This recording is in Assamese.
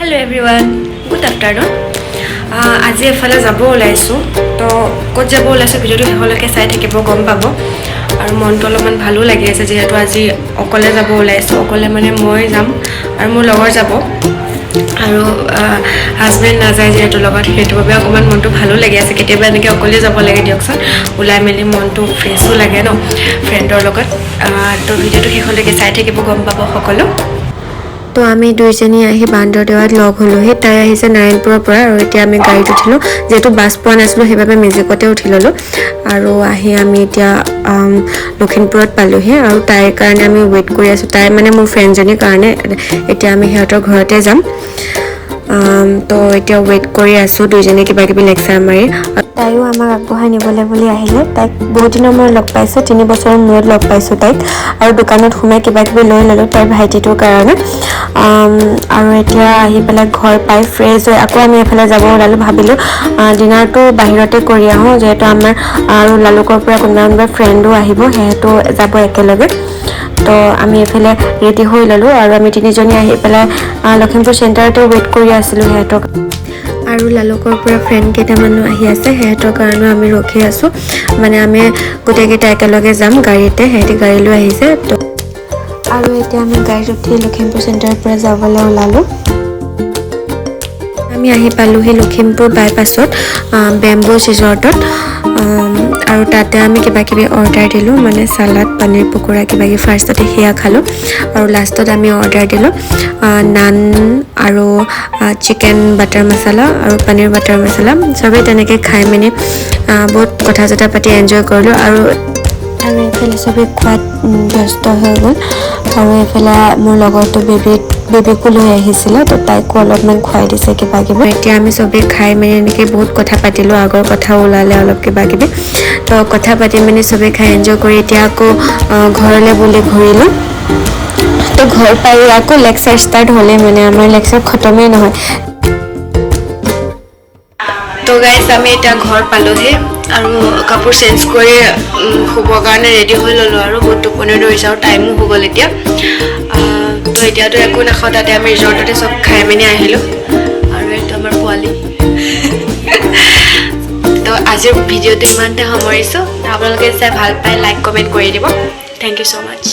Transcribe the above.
Hello everyone, good afternoon. আজি এফালে যাব ওলাইছোঁ। তো ক'ত যাব ওলাইছোঁ, ভিডিঅ'টো শেষলৈকে চাই থাকিব, গম পাব। আৰু মনটো অলপমান ভালো লাগি আছে, যিহেতু আজি অকলে যাব ওলাইছোঁ। অকলে মানে মই যাম আৰু মোৰ লগৰ যাব আৰু হাজবেণ্ড নাযায় যিহেতু লগত, সেইটো বাবে অকণমান মনটো ভালো লাগি আছে। কেতিয়াবা এনেকৈ অকলে যাব লাগে দিয়কচোন, ওলাই মেলি মনটো ফ্ৰেছো লাগে ন ফ্ৰেণ্ডৰ লগত। তো ভিডিঅ'টো শেষলৈকে চাই থাকিব, গম পাব সকলো। তো আমি দুইজনী আহি বান্দৰদেৱাত লগ হ'লোহি। তাই আহিছে নাৰায়ণপুৰৰ পৰা আৰু এতিয়া আমি গাড়ীত উঠিলোঁ। যিহেতু বাছ পোৱা নাছিলোঁ, সেইবাবে মেজিকতে উঠি ল'লোঁ। আৰু আহি আমি এতিয়া লখিমপুৰত পালোহি আৰু তাইৰ কাৰণে আমি ৱেইট কৰি আছোঁ। তাই মানে মোৰ ফ্ৰেণ্ডজনীৰ কাৰণে। এতিয়া আমি সিহঁতৰ ঘৰতে যাম। তো এতিয়া ৱেইট কৰি আছোঁ দুইজনী কিবা কিবি লেকচাৰ মাৰি। তাইও আমাক আগবঢ়াই নিবলৈ বুলি আহিলে। তাইক বহুত দিনৰ মূৰত লগ পাইছোঁ, 3 বছৰৰ মূৰত লগ পাইছোঁ তাইক। আৰু দোকানত সোমাই কিবা কিবি লৈ ল'লোঁ তাইৰ ভাইটিটোৰ কাৰণে। আৰু এতিয়া আহি পেলাই ঘৰ পাই ফ্ৰেছ হৈ আকৌ আমি এফালে যাব ওলালোঁ। ভাবিলোঁ ডিনাৰটো বাহিৰতে কৰি আহোঁ, যিহেতু আমাৰ আৰু লালুকৰ পৰা কোনোবা কোনোবা ফ্ৰেণ্ডো আহিব, সিহঁতো যাব একেলগে। তো আমি এইফালে ৰেডি হৈ ল'লোঁ আৰু আমি তিনিজনী আহি পেলাই লখিমপুৰ চেণ্টাৰতে ৱেইট কৰি আছিলোঁ সিহঁতক। আৰু লালুকৰ পৰা ফ্ৰেণ্ড কেইটামানো আহি আছে, সিহঁতৰ কাৰণেও আমি ৰখি আছোঁ। মানে আমি গোটেইকেইটা একেলগে যাম গাড়ীতে, সিহঁতি গাড়ী লৈ আহিছে। তো আৰু এতিয়া আমি গাড়ীত উঠি লখিমপুৰ চেণ্টাৰৰ পৰা যাবলৈ ওলালোঁ। আমি আহি পালোহি লখিমপুৰ বাইপাছত বেম্বুজ ৰিজৰ্টত আৰু তাতে আমি কিবা কিবি অৰ্ডাৰ দিলোঁ, মানে চালাড, পনীৰ পকোৰা কিবা কিবি। ফাৰ্ষ্টতে সেয়া খালোঁ আৰু লাষ্টত আমি অৰ্ডাৰ দিলোঁ নান আৰু চিকেন বাটাৰ মছলা আৰু পনীৰ বাটাৰ মছলা। চবেই তেনেকৈ খাই মেলি বহুত কথা চথা পাতি এনজয় কৰিলোঁ। আৰু আৰু এইফালে চবেই খোৱাত ব্যস্ত হৈ গ'ল। আৰু এইফালে মোৰ লগৰটো বেবীকো লৈ আহিছিলে, তো তাইকো অলপমান খুৱাই দিছে কিবা কিবি। এতিয়া আমি চবেই খাই মেলি এনেকৈ বহুত কথা পাতিলোঁ, আগৰ কথাও ওলালে অলপ কিবা কিবি। তো কথা পাতি মেলি চবেই খাই এনজয় কৰি এতিয়া আকৌ ঘৰলৈ বুলি ঘূৰিলোঁ। তো ঘৰ পাই আকৌ লেকচাৰ ষ্টাৰ্ট হ'লেই, মানে আমাৰ লেকচাৰ খতমেই নহয়। তো গাইজ, আমি এতিয়া ঘৰ পালোহি আৰু কাপোৰ চেঞ্জ কৰি শুবৰ কাৰণে ৰেডি হৈ ল'লোঁ। আৰু বহুত টোপনি ধৰিছে আৰু টাইমো হৈ গ'ল এতিয়া। তো এতিয়াতো একো নাখাওঁ, তাতে আমি ৰিজৰ্টতে চব খাই মেলি আহিলোঁ। আৰু এইটো আমাৰ পোৱালি। তো আজিৰ ভিডিঅ'টো ইমানতে সামৰিছোঁ। আপোনালোকে চাই ভাল পাই লাইক, কমেণ্ট কৰি দিব। Thank you so much.